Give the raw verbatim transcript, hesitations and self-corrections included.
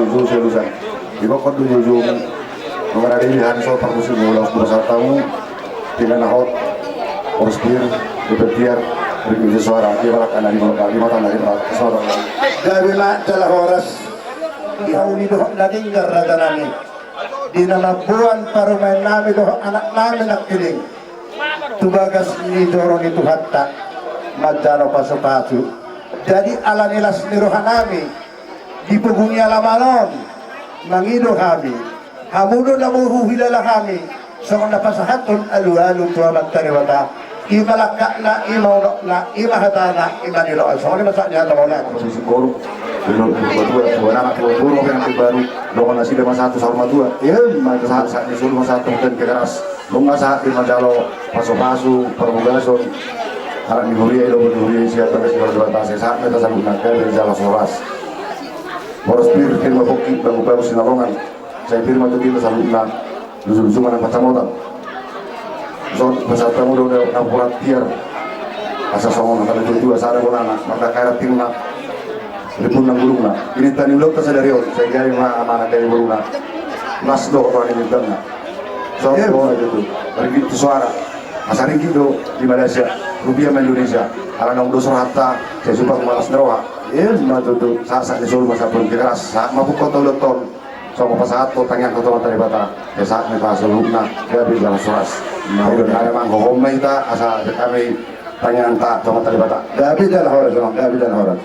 Jujur, jujur. Di bokon do jujur. Mengenai di Hanso, permusim mula, aku bersama tamu. Tinggal nahot. Horas Pir, Depe Tiar, Riki Suara. Dia balak anak di bawah, di mata anak di bawah. Suara. Gabe ma jala horas. Di hau ni dohot na denggan raja nami. Di na mamboan parumaen nami dohot anak nami nangkining. Tu bagas ni joro ni Tuhanta manjalo pasupasu. Jadi ala ni las ni roha nami di pogu ni alaman on mangido hami. Hamu do na boi huhilala hami songon na pasahathon alualu tu Amanta Debata. I ma langkatna, i ma unokna, i ma hatana, i ma niloan. Songon i ma sahat ni hata mauliate. Sisi koru, ilo, tua, tua, tua, anak, tua, tua, tua, anak baru. Dongan nasida ma sahat tu saur matua. Ima sahat, sahat ni solu ma sahat tu huta ni Tigaras. Nunga sahat di manjalo pasupasu, parbogason. Anak ni huria, ilo, ni huria, siap bagas, ilo, ilo, bagas, sahat ma hita saluhutna, gabe jala horas. Horas Pir, Pir ma pongki, bagus, bagus sinalongan. Sai pir ma tu hita saluhutna, lusu-lusu ma nang pansamotan. Songon pasahat hamu do na purat Tiar. Asa songon hata ni tua-tua, sada bonana, marga kaira tingna. Ripun nang gulungna. Ini tani ulok ta sadari on, sai gabe ma amana gabe boruna. Las do roha ni bintangna. Songon bona itu. Ringgit tu Suara. Asa ringgit do di Malaysia, rupiah ma Indonesia. Ala naung dos rohanta, sai supak ma las ni roha. Ima tutu, sahat, sahat ni solu ma sahat tu Tigaras, sahat ma pungkaon ta ulaon on. Songon pasahathon tangiangta tu Amanta Debata, sahat ma hita saluhutna, gabe jala horas. Ima tutu. Ada manghohom ma hita, asa hami tangiangta tu Amanta Debata. Gabe jala horas, gabe jala horas.